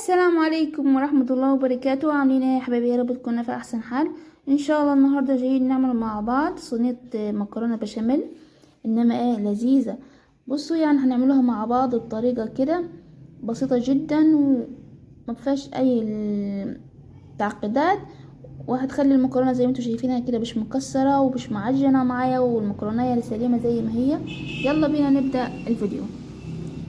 السلام عليكم ورحمة الله وبركاته. عاملين ايه يا حبايبي؟ يا رب تكونوا في احسن حال ان شاء الله. النهارده جايين نعمل مع بعض صينية مكرونة بشاميل، انما ايه لذيذة. بصوا يعني هنعملوها مع بعض بطريقة كده بسيطة جدا وما فيهاش اي تعقيدات، وهتخلي المكرونة زي ما انتوا شايفينها كده مش مكسرة ومش معجنة معايا، والمكرونة سليمة زي ما هي. يلا بينا نبدأ الفيديو.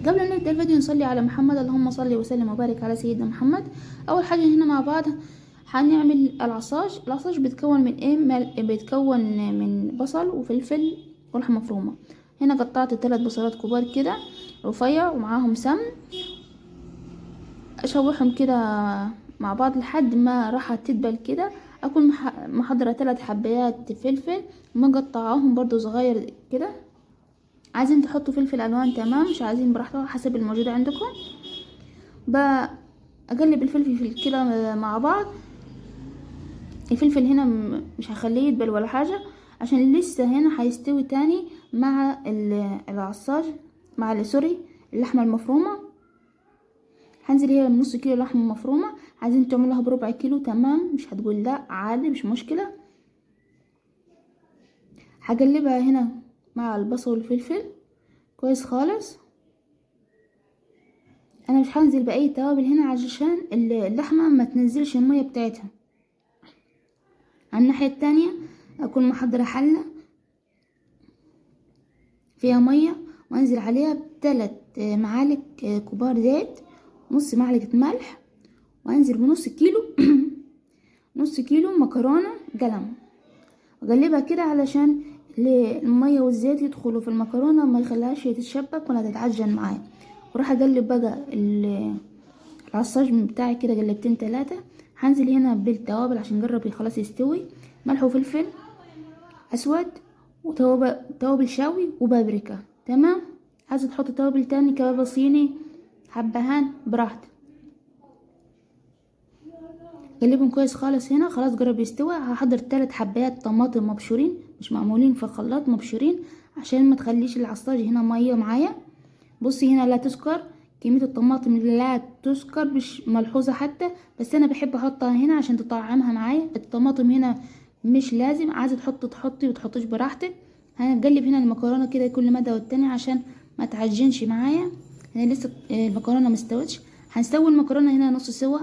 قبل ما نبدأ الفيديو نصلي على محمد، اللهم صل وسلم وبارك على سيدنا محمد. اول حاجة هنا مع بعض هنعمل العصاج. العصاج بيتكون من ايه؟ بيتكون من بصل وفلفل ولحمة مفرومة. هنا قطعت 3 بصلات كبار كده رفيع ومعاهم سمن، اشوحهم كده مع بعض لحد ما راح تدبل كده. اكون محضرة 3 حبايات فلفل مقطعاهم برضو صغير كده. عايزين تحطوا فلفل الوان تمام، مش عايزين براحتكم حسب الموجود عندكم. بقلب الفلفل كده مع بعض. الفلفل هنا مش هخليه يدبل ولا حاجة عشان لسه هنا هيستوي تاني مع العصاج، مع سوري اللحمة المفرومه. هنزل هنا بنص كيلو لحمه مفرومه، عايزين تعملوها بربع كيلو تمام، مش هتقول لا عادي مش مشكلة. هقلبها هنا مع البصل والفلفل كويس خالص. انا مش هنزل باي توابل هنا عشان اللحمة ما تنزلش المية بتاعتها. على الناحية التانية اكون محضرة حله فيها مية وانزل عليها ب3 معالق كبار زيت، نص معلقه ملح، وانزل بنص كيلو نص كيلو مكرونه قلم. اقلبها كده علشان المية والزيت يدخلوا في المكرونه، ما يخليهاش تتشبك ولا تتعجن معايا. وراح اقلب بقى العصاج بتاعي كده قلبتين 3. هنزل هنا بالتوابل عشان جرب خلاص يستوي، ملح وفلفل اسود وتوابل شوي وبابريكا تمام. عايزه تحط توابل تاني، كبابه صيني، حبهان، براحتك. قلبهم كويس خالص. هنا خلاص جرب يستوي. هحضر 3 حبايات طماطم مبشورين، مش معمولين في خلاط، مبشورين عشان ما تخليش العصاج هنا مية معايا. بصي هنا لا تسكر كمية الطماطم، لا تسكر مش ملحوظة حتى، بس انا بحب احطها هنا عشان تطعمها معايا. الطماطم هنا مش لازم، عايزه تحط تحطي وتحطيش براحتك. هنقلب هنا المكرونه كده كل مدى والتاني عشان ما تعجنش معايا. هنا لسه المكرونه ما استوتش، هنسوي المكرونه هنا نص سوا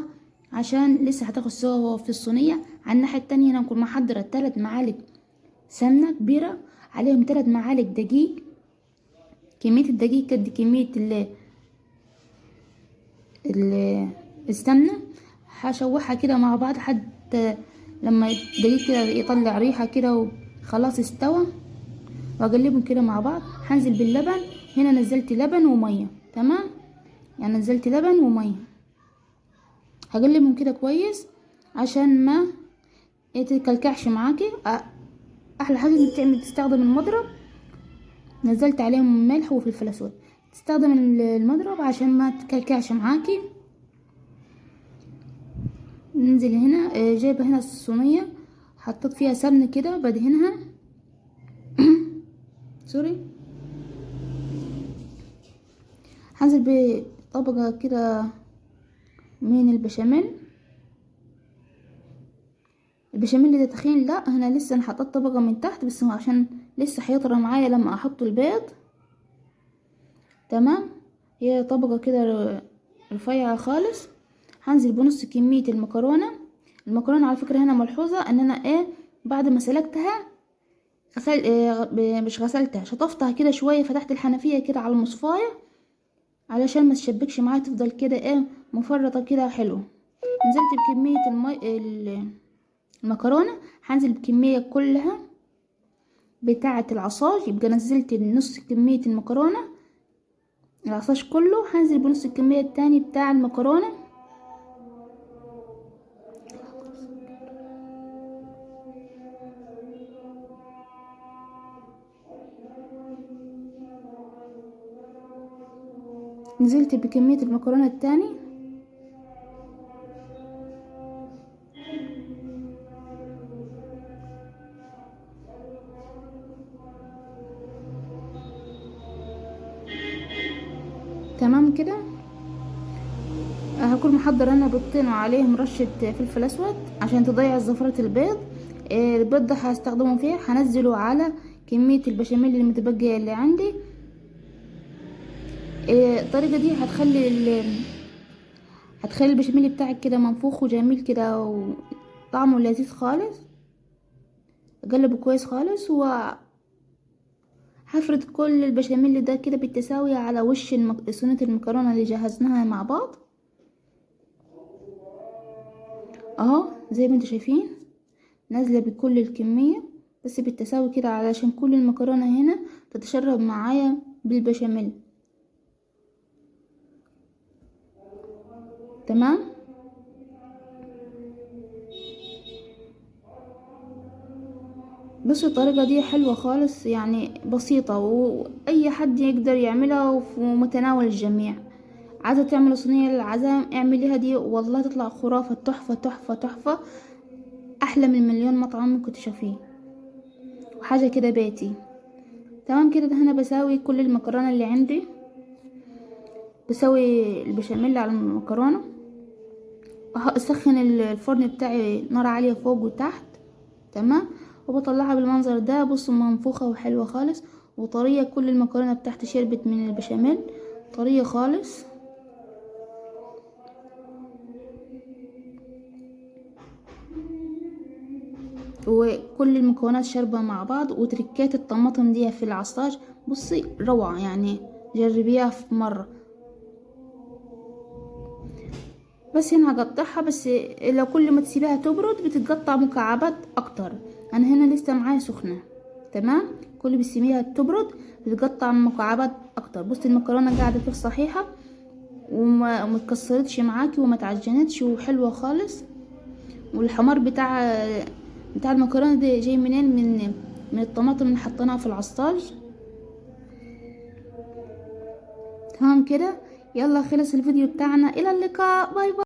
عشان لسه هتاخد سوا في الصينية. على الناحية التانية هنا نكون محضرة 3 معالق سمنه كبيرة، عليهم 3 معالق دقيق. كمية الدقيق قد كمية السمنة. هشوحها كده مع بعض حتى لما الدقيق كده يطلع ريحه كده وخلاص استوى، واقلبهم كده مع بعض. هنزل باللبن. هنا نزلت لبن ومية تمام، يعني نزلت لبن ومية. هقلبهم كده كويس عشان ما يتكلكعش معاكي. احلى حاجة انك تستخدم المضرب. نزلت عليهم ملح وفلفل اسود. تستخدم المضرب عشان ما تكلكعش معاكي. ننزل هنا، جايبه هنا الصينية حطيت فيها سمن كده بدهنها سوري. هنزل بطبقه كده من البشاميل. البشاميل ده تخين، لا هنا لسه انا حطيت طبقه من تحت بس هو عشان لسه هيطرى معايا لما احط البيض تمام. هي طبقه كده رفيعة خالص. هنزل بنص كمية المكرونه. المكرونه على فكرة هنا ملحوظة ان انا بعد ما سلكتها غسل مش غسلتها، شطفتها كده شوية، فتحت الحنفية كده على المصفايه علشان ما تشبكش معايا، تفضل كده مفرطة كده حلوة. نزلت بكمية المكرونه، هنزل بكمية كلها بتاعه العصاج، يبقى نزلت نص كمية المكرونه العصاج كله. هنزل بنص الكمية التاني بتاع المكرونه. نزلت بكمية المكرونة التاني. تمام كده. هكون محضر انا بيضتين وعليهم رشة فلفل اسود عشان تضيع زفرة البيض. البيض ده هستخدمه فيه، هنزله على كمية البشاميل المتبقية اللي عندي. الطريقة دي هتخلي البشاميل بتاعك كده منفوخ وجميل كده وطعمه لذيذ خالص. اقلبه كويس خالص و هفرد كل البشاميل ده كده بالتساوي على وش صينية المكرونة اللي جهزناها مع بعض اهو. زي ما انتوا شايفين نازلة بكل الكمية بس بالتساوي كده، علشان كل المكرونة هنا تتشرب معايا بالبشاميل. تمام. بصوا الطريقة دي حلوة خالص، يعني بسيطة واي حد يقدر يعملها ومتناول الجميع. عايزة تعمل صينية للعزايم اعمليها دي، والله تطلع خرافة، تحفة تحفة تحفة، احلى من مليون مطعم ممكن تشوفيه، وحاجة كده بيتي. تمام كده. هنا بساوي كل المكرونة اللي عندي، بسوي البشاميل على المكرونة. اسخن الفرن بتاعي نار عالية فوق وتحت. تمام. وبطلعها بالمنظر ده. بصوا منفوخة وحلوة خالص وطرية، كل المكرونة بتاعتي شربت من البشاميل، طرية خالص. وكل المكونات شاربة مع بعض، وتركات الطماطم دي في العصاج بصي روعة، يعني جربيها في مرة. بس هنا هقطعها، بس لو كل ما تسيبيها تبرد بتتقطع مكعبات اكتر. انا هنا لسه معايا سخنة. تمام. كل بتسيبيها تبرد بتتقطع مكعبات اكتر. بصي المكرونة قاعدة كيف صحيحة وما اتكسرتش معاكي وما تعجنتش وحلوة خالص. والحمار بتاع المكرونة دي جاي منين؟ من الطماطم اللي حطيناها في العصاج. تمام كده. يلا خلص الفيديو بتاعنا، الى اللقاء، bye bye.